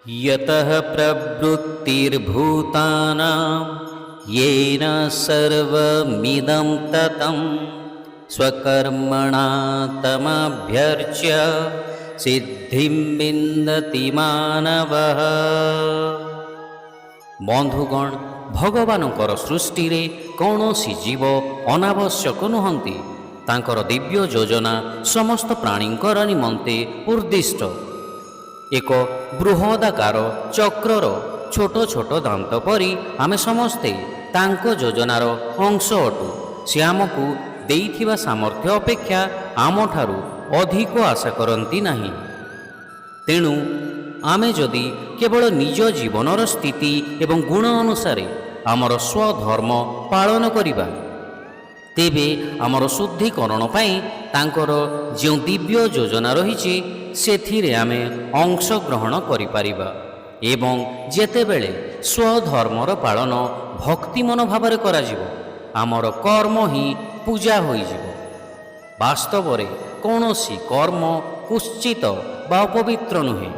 यतः प्रवृत्तिर्भूतानां येन सर्वमिदं ततं स्वकर्मणा तमभ्यर्च्य सिद्धिं विन्दति मानवः। ବନ୍ଧୁଗଣ, ଭଗବାନଙ୍କର ସୃଷ୍ଟିରେ କୌଣସି ଜୀବ ଅନାବଶ୍ୟକ ନୁହନ୍ତି। ତାଙ୍କର ଦିବ୍ୟ ଯୋଜନା ସମସ୍ତ ପ୍ରାଣୀଙ୍କର ନିମନ୍ତେ ଉଦ୍ଦିଷ୍ଟ। ଏକ ବୃହଦାକାର ଚକ୍ରର ଛୋଟ ଛୋଟ ଦାନ୍ତ ପରି ଆମେ ସମସ୍ତେ ତାଙ୍କ ଯୋଜନାର ଅଂଶ ଅଟୁ। ସେ ଆମକୁ ଦେଇଥିବା ସାମର୍ଥ୍ୟ ଅପେକ୍ଷା ଆମଠାରୁ ଅଧିକ ଆଶା କରନ୍ତି ନାହିଁ। ତେଣୁ ଆମେ ଯଦି କେବଳ ନିଜ ଜୀବନର ସ୍ଥିତି ଏବଂ ଗୁଣ ଅନୁସାରେ ଆମର ସ୍ୱଧର୍ମ ପାଳନ କରିବା, ତେବେ ଆମର ଶୁଦ୍ଧିକରଣ ପାଇଁ ତାଙ୍କର ଯେଉଁ ଦିବ୍ୟ ଯୋଜନା ରହିଛି, ସେଥିରେ ଆମେ ଅଂଶଗ୍ରହଣ କରିପାରିବା। ଏବଂ ଯେତେବେଳେ ସ୍ୱଧର୍ମର ପାଳନ ଭକ୍ତି ମନୋଭାବରେ କରାଯିବ, ଆମର କର୍ମ ହିଁ ପୂଜା ହୋଇଯିବ। ବାସ୍ତବରେ କୌଣସି କର୍ମ କୁତ୍ସିତ ବା ଅପବିତ୍ର ନୁହେଁ।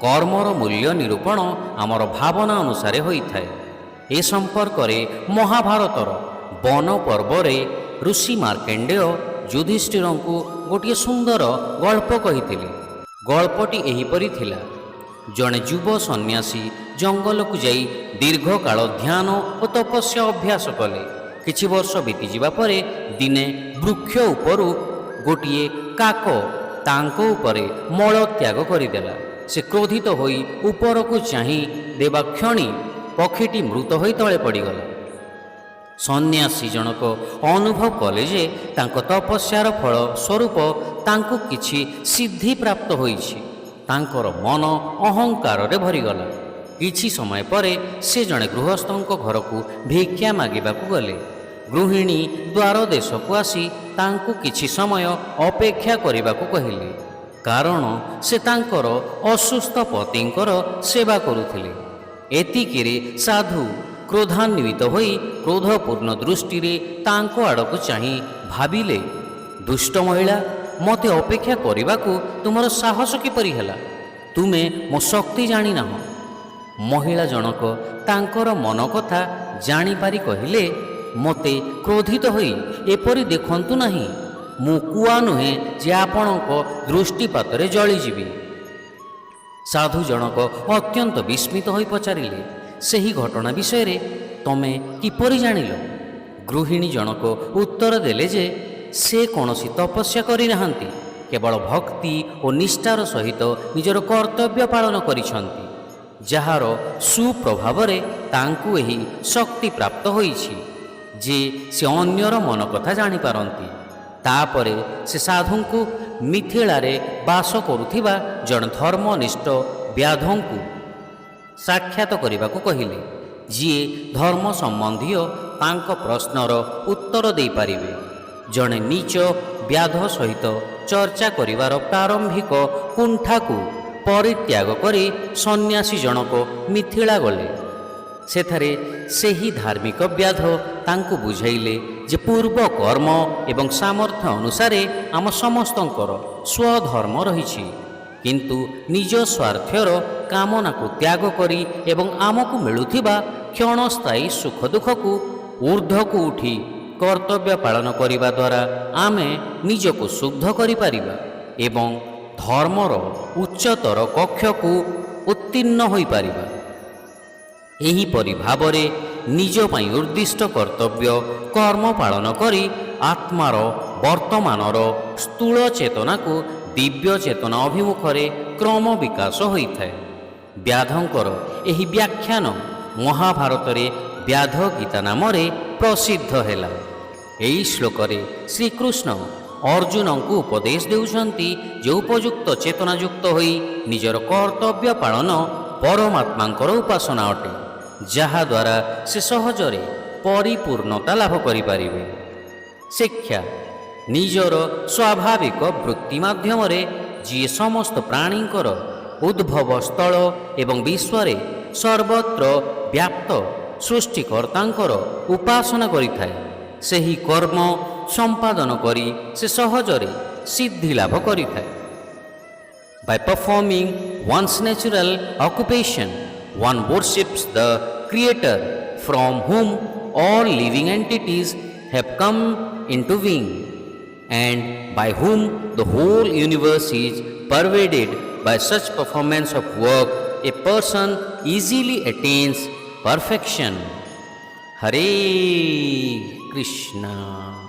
କର୍ମର ମୂଲ୍ୟ ନିରୂପଣ ଆମର ଭାବନା ଅନୁସାରେ ହୋଇଥାଏ। ଏ ସମ୍ପର୍କରେ ମହାଭାରତର ବନ ପର୍ବରେ ଋଷି ମାର୍କେଣ୍ଡେୟ ଯୁଧିଷ୍ଠିରଙ୍କୁ ଗୋଟିଏ ସୁନ୍ଦର ଗଳ୍ପ କହିଥିଲେ। ଗଳ୍ପଟି ଏହିପରି ଥିଲା। ଜଣେ ଯୁବ ସନ୍ନ୍ୟାସୀ ଜଙ୍ଗଲକୁ ଯାଇ ଦୀର୍ଘକାଳ ଧ୍ୟାନ ଓ ତପସ୍ୟା ଅଭ୍ୟାସ କଲେ। କିଛି ବର୍ଷ ବିତିଯିବା ପରେ ଦିନେ ବୃକ୍ଷ ଉପରୁ ଗୋଟିଏ କାକ ତାଙ୍କ ଉପରେ ମଳତ୍ୟାଗ କରିଦେଲା। ସେ କ୍ରୋଧିତ ହୋଇ ଉପରକୁ ଚାହିଁ ଦେବା କ୍ଷଣି ପକ୍ଷୀଟି ମୃତ ହୋଇ ତଳେ ପଡ଼ିଗଲା। ସନ୍ନ୍ୟାସୀ ଜଣକ ଅନୁଭବ କଲେ ଯେ ତାଙ୍କ ତପସ୍ୟାର ଫଳ ସ୍ୱରୂପ ତାଙ୍କୁ କିଛି ସିଦ୍ଧି ପ୍ରାପ୍ତ ହୋଇଛି। ତାଙ୍କର ମନ ଅହଙ୍କାରରେ ଭରିଗଲା। କିଛି ସମୟ ପରେ ସେ ଜଣେ ଗୃହସ୍ଥଙ୍କ ଘରକୁ ଭିକ୍ଷା ମାଗିବାକୁ ଗଲେ। ଗୃହିଣୀ ଦ୍ୱାର ଦେଶକୁ ଆସି ତାଙ୍କୁ କିଛି ସମୟ ଅପେକ୍ଷା କରିବାକୁ କହିଲେ, କାରଣ ସେ ତାଙ୍କର ଅସୁସ୍ଥ ପତିଙ୍କର ସେବା କରୁଥିଲେ। ଏତିକିରେ ସାଧୁ କ୍ରୋଧାନ୍ୱିତ ହୋଇ କ୍ରୋଧପୂର୍ଣ୍ଣ ଦୃଷ୍ଟିରେ ତାଙ୍କ ଆଡ଼କୁ ଚାହିଁ ଭାବିଲେ, "ଦୁଷ୍ଟ ମହିଳା, ମୋତେ ଅପେକ୍ଷା କରିବାକୁ ତୁମର ସାହସ କିପରି ହେଲା? ତୁମେ ମୋ ଶକ୍ତି ଜାଣିନାହ।" ମହିଳା ଜଣକ ତାଙ୍କର ମନ କଥା ଜାଣିପାରି କହିଲେ, "ମୋତେ କ୍ରୋଧିତ ହୋଇ ଏପରି ଦେଖନ୍ତୁ ନାହିଁ। ମୁଁ କୁଆ ନୁହେଁ ଯେ ଆପଣଙ୍କ ଦୃଷ୍ଟିପାତରେ ଜଳିଯିବି।" ସାଧୁ ଜଣକ ଅତ୍ୟନ୍ତ ବିସ୍ମିତ ହୋଇ ପଚାରିଲେ, "ସେହି ଘଟଣା ବିଷୟରେ ତମେ କିପରି ଜାଣିଲ?" ଗୃହିଣୀ ଜଣକ ଉତ୍ତର ଦେଲେ ଯେ ସେ କୌଣସି ତପସ୍ୟା କରିନାହାନ୍ତି, କେବଳ ଭକ୍ତି ଓ ନିଷ୍ଠାର ସହିତ ନିଜର କର୍ତ୍ତବ୍ୟ ପାଳନ କରିଛନ୍ତି, ଯାହାର ସୁପ୍ରଭାବରେ ତାଙ୍କୁ ଏହି ଶକ୍ତି ପ୍ରାପ୍ତ ହୋଇଛି ଯେ ସେ ଅନ୍ୟର ମନ କଥା ଜାଣିପାରନ୍ତି। ତାପରେ ସେ ସାଧୁଙ୍କୁ ମିଥିଳାରେ ବାସ କରୁଥିବା ଜଣେ ଧର୍ମନିଷ୍ଠ ବ୍ୟାଧଙ୍କୁ ସାକ୍ଷାତ କରିବାକୁ କହିଲେ, ଯିଏ ଧର୍ମ ସମ୍ବନ୍ଧୀୟ ତାଙ୍କ ପ୍ରଶ୍ନର ଉତ୍ତର ଦେଇପାରିବେ। ଜଣେ ନୀଚ ବ୍ୟାଧ ସହିତ ଚର୍ଚ୍ଚା କରିବାର ପ୍ରାରମ୍ଭିକ କୁଣ୍ଠାକୁ ପରିତ୍ୟାଗ କରି ସନ୍ନ୍ୟାସୀ ଜଣକ ମିଥିଳା ଗଲେ। ସେଠାରେ ସେହି ଧାର୍ମିକ ବ୍ୟାଧ ତାଙ୍କୁ ବୁଝାଇଲେ ଯେ ପୂର୍ବ କର୍ମ ଏବଂ ସାମର୍ଥ୍ୟ ଅନୁସାରେ ଆମ ସମସ୍ତଙ୍କର ସ୍ୱଧର୍ମ ରହିଛି, କିନ୍ତୁ ନିଜ ସ୍ୱାର୍ଥର କାମନାକୁ ତ୍ୟାଗ କରି ଏବଂ ଆମକୁ ମିଳୁଥିବା କ୍ଷଣସ୍ଥାୟୀ ସୁଖ ଦୁଃଖକୁ ଉର୍ଦ୍ଧ୍ୱକୁ ଉଠି କର୍ତ୍ତବ୍ୟ ପାଳନ କରିବା ଦ୍ୱାରା ଆମେ ନିଜକୁ ଶୁଦ୍ଧ କରିପାରିବା ଏବଂ ଧର୍ମର ଉଚ୍ଚତର କକ୍ଷକୁ ଉତ୍ତୀର୍ଣ୍ଣ ହୋଇପାରିବା। ଏହିପରି ଭାବରେ ନିଜ ପାଇଁ ଉଦ୍ଦିଷ୍ଟ କର୍ତ୍ତବ୍ୟ କର୍ମ ପାଳନ କରି ଆତ୍ମାର ବର୍ତ୍ତମାନର ସ୍ଥୂଳ ଚେତନାକୁ ଦିବ୍ୟ ଚେତନା ଅଭିମୁଖରେ କ୍ରମ ବିକାଶ ହୋଇଥାଏ। ବ୍ୟାଧଙ୍କର ଏହି ବ୍ୟାଖ୍ୟାନ ମହାଭାରତରେ ବ୍ୟାଧ ଗୀତା ନାମରେ ପ୍ରସିଦ୍ଧ ହେଲା। ଏହି ଶ୍ଲୋକରେ ଶ୍ରୀକୃଷ୍ଣ ଅର୍ଜୁନଙ୍କୁ ଉପଦେଶ ଦେଉଛନ୍ତି ଯେ ଉପଯୁକ୍ତ ଚେତନାଯୁକ୍ତ ହୋଇ ନିଜର କର୍ତ୍ତବ୍ୟ ପାଳନ ପରମାତ୍ମାଙ୍କର ଉପାସନା ଅଟେ, ଯାହାଦ୍ୱାରା ସେ ସହଜରେ ପରିପୂର୍ଣ୍ଣତା ଲାଭ କରିପାରିବେ। ଶିକ୍ଷା: ନିଜର ସ୍ୱାଭାବିକ ବୃତ୍ତି ମାଧ୍ୟମରେ ଯିଏ ସମସ୍ତ ପ୍ରାଣୀଙ୍କର ଉଦ୍ଭବ ସ୍ଥଳ ଏବଂ ବିଶ୍ୱରେ ସର୍ବତ୍ର ବ୍ୟାପ୍ତ ସୃଷ୍ଟିକର୍ତ୍ତାଙ୍କର ଉପାସନା କରିଥାଏ, ସେହି କର୍ମ ସମ୍ପାଦନ କରି ସେ ସହଜରେ ସିଦ୍ଧି ଲାଭ କରିଥାଏ। By performing one's natural occupation, one worships the Creator from whom all living entities have come into being, and by whom the whole universe is pervaded. By such performance of work, a person easily attains perfection. Hare Krishna.